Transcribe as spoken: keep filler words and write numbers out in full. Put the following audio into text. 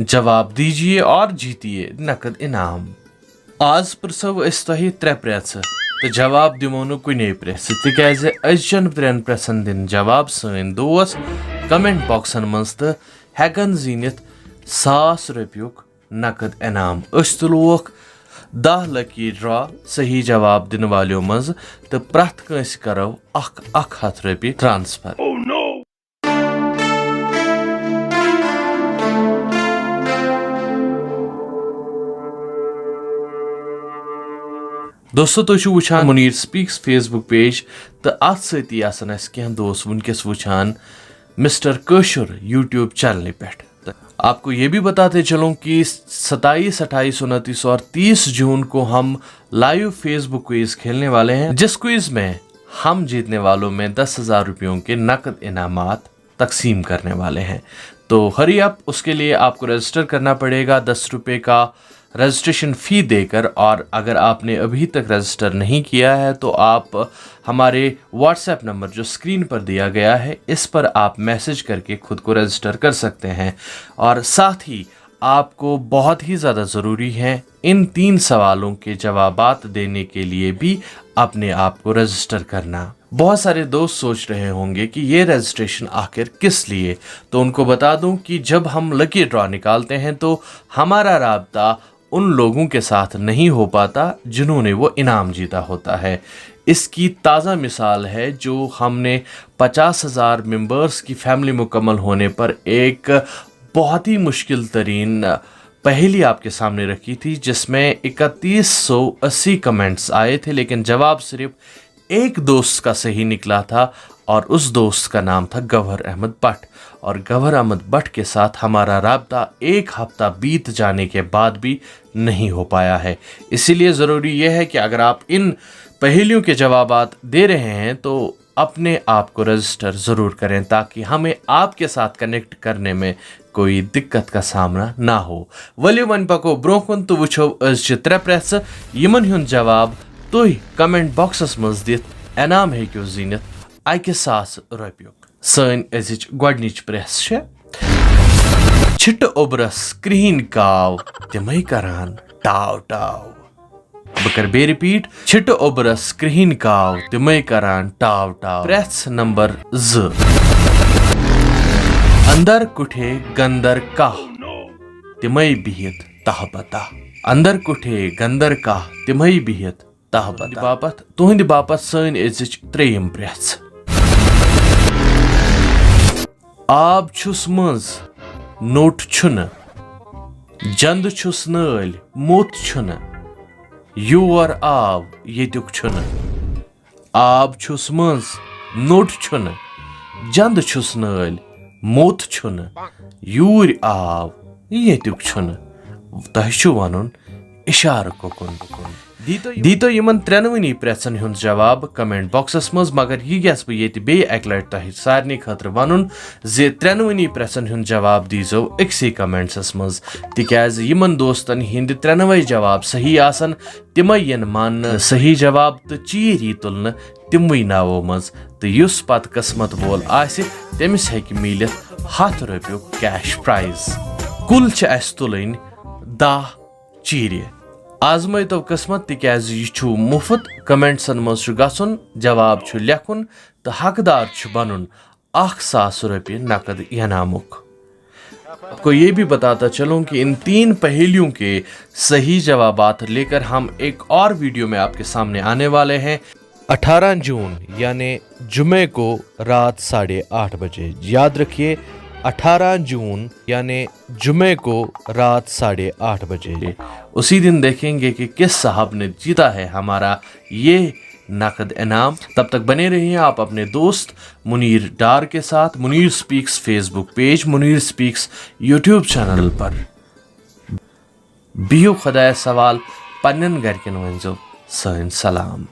جواب دیجیے اور جیتیے نقد انعام۔ آز پرژھو أسۍ تۄہہِ ترٛےٚ پرٛژھٕ تہٕ جواب دِمو نہٕ کُنے پرٛژھِ، تِکیازِ أزچٮ۪ن ترٛٮ۪ن پرٛژھن دِن جواب سٲنۍ دوس کمنٹ باکسن منٛز تہٕ ہٮ۪کن زیٖنِتھ ساس رۄپیُک نقد انعام۔ أسۍ تُلوکھ دَہ لکی ڈرا صحیح جواب دِنہٕ والیو منٛز تہٕ پرٛٮ۪تھ کٲنٛسہِ کرو اکھ اکھ ہتھ رۄپیہِ ٹرانسفر۔ دوستو، تُہۍ چھِو وٕچھان منیٖر سپیکس فیس بُک پیج تہٕ اتھ سۭتی آسن اسہِ کینٛہہ دوست وٕنکیٚس وٕچھان مسٹر کٲشُر یوٗٹیوب چینلہِ پٮ۪ٹھ۔ تہٕ آپ کو یہ بھی بتاتے چلوں کہ ستائیس، اٹھائیس، انتیس اور تیس جون کو ہم لائیو فیس بک کوئز کھیلنے والے ہیں، جس کوئز میں ہم جیتنے والوں میں دس ہزار روپیوں کے نقد انعامات تقسیم کرنے والے ہیں۔ تو ہری اپ، اس کے لیے آپ کو رجسٹر کرنا پڑے گا دس روپے کا رجسٹریشن فی دے کر، اور اگر آپ نے ابھی تک رجسٹر نہیں کیا ہے تو آپ ہمارے واٹس ایپ نمبر جو اسکرین پر دیا گیا ہے، اس پر آپ میسج کر کے خود کو رجسٹر کر سکتے ہیں۔ اور ساتھ ہی آپ کو بہت ہی زیادہ ضروری ہے ان تین سوالوں کے جوابات دینے کے لیے بھی اپنے آپ کو رجسٹر کرنا۔ بہت سارے دوست سوچ رہے ہوں گے کہ یہ رجسٹریشن آخر کس لیے، تو ان کو بتا دوں کہ جب ہم لکی ڈرا نکالتے ہیں تو ہمارا رابطہ ان لوگوں کے ساتھ نہیں ہو پاتا جنہوں نے وہ انعام جیتا ہوتا ہے۔ اس کی تازہ مثال ہے جو ہم نے پچاس ہزار ممبرس کی فیملی مکمل ہونے پر ایک بہت ہی مشکل ترین پہیلی آپ کے سامنے رکھی تھی، جس میں اکتیس سو اسی کمنٹس آئے تھے، لیکن جواب صرف ایک دوست کا صحیح نکلا تھا اور اس دوست کا نام تھا گوہر احمد بٹ۔ اور گوہر احمد بٹ کے ساتھ ہمارا رابطہ ایک ہفتہ بیت جانے کے بعد بھی نہیں ہو پایا ہے۔ اسی لیے ضروری یہ ہے کہ اگر آپ ان پہیلیوں کے جوابات دے رہے ہیں تو اپنے آپ کو رجسٹر ضرور کریں، تاکہ ہمیں آپ کے ساتھ کنیکٹ کرنے میں کوئی دقت کا سامنا نہ ہو۔ ؤلِو وۄنۍ پکو برونٛہہ کُن تہٕ وٕچھو أزچہِ ترٛےٚ پرٛژھٕ، یِمن ہُنٛد جواب تُہۍ کمنٹ باکسس منٛز دِتھ انعام ہیٚکِو زیٖنِتھ اکہِ ساس رۄپیُک۔ سٲنۍ أزِچ گۄڈٕنِچ پرٛژھ چھےٚ، چھِٹہٕ اوٚبرس کرٛہِنۍ کاو تِمے کران ٹاو ٹاو۔ بہٕ کرٕ بیٚیہِ رِپیٖٹ، چھِٹہٕ اوٚبرس کرٛہِنۍ کاو تِمے کران ٹاو ٹاو۔ پرٛژھ نمبر زٕ۔ اندر کُٹھے گندر کاہ تِمے بِہِتھ تاہ بتاہ۔ اندر کُٹھے گندر کاہ تِمے بِہِتھ تاہ بتاہ۔ باپتھ، تُہنٛدِ باپتھ سٲنۍ أزِچ ترٛیٚیِم پرٛژھ۔ آب چھُس منٛز، نوٚٹ چھُنہٕ۔ جنٛد چھُس نٲلۍ، موٚت چھُنہٕ۔ یور آو، ییٚتیُک چھُنہٕ۔ آب چھُس منٛز، نوٚٹ چھُنہٕ۔ جنٛد چھُس نٲلۍ، موٚت چھُنہٕ۔ یوٗرۍ آو، ییٚتیُک چھُنہٕ۔ تۄہہِ چھُ وَنُن اِشارٕ کُکُن۔ دیٖتو یِمن ترٛٮ۪نوٕنی پرٛژھن ہُنٛد جواب کمنٹ باکسس منٛز، مگر یہِ یژھٕ بہٕ ییٚتہِ بیٚیہِ اکہِ لٹہِ تۄہہِ سارنٕے خٲطرٕ وَنُن زِ ترٛٮ۪نوٕنی پرٛژھن ہُنٛد جواب دیٖزیو أکسٕے کمنٹسس منٛز، تِکیازِ یِمن دوستن ہٕنٛدِ ترٛٮ۪نوَے جواب صحیح آسن، تِمے یِن ماننہٕ صحیح جواب تہٕ چیٖرۍ یی تُلنہٕ تِموٕے ناوو منٛز، تہٕ یُس پتہٕ قسمت وول آسہِ، تٔمِس ہیٚکہِ میٖلِتھ ہتھ رۄپیُک کیش پرائز۔ کُل چھِ اَسہِ تُلٕنۍ دَہ چیٖرِ۔ آزمٲیتو قسمت، تِکیازِ یہِ چھُ مُفت۔ کمنٹسن منٛز چھُ گژھُن، جواب چھُ لیکھُن تہٕ حقدار چھُ بنُن اکھ ساس رۄپیہِ نقد انعامُک۔ آپ کو یہ بھی بتاتا چلوں کہ ان تین پہیلیوں کے صحیح جوابات لے کر ہم ایک اور ویڈیو میں آپ کے سامنے آنے والے ہیں۔ اٹھارہ جون یعنی جمعے کو رات ساڑھے آٹھ بجے، یاد رکھیے، اٹھارہ جون یعنی جمعے کو رات ساڑھے آٹھ بجے۔ اسی دن دیکھیں گے کہ کس صاحب نے جیتا ہے ہمارا یہ نقد انعام۔ تب تک بنے رہیے آپ اپنے دوست منیر ڈار کے ساتھ، Munir speaks Facebook page, Munir speaks YouTube channel پر۔ بِہِو خۄدایَس حوال، پننٮ۪ن گرِکٮ۪ن ؤنۍزیو سٲنۍ سلام۔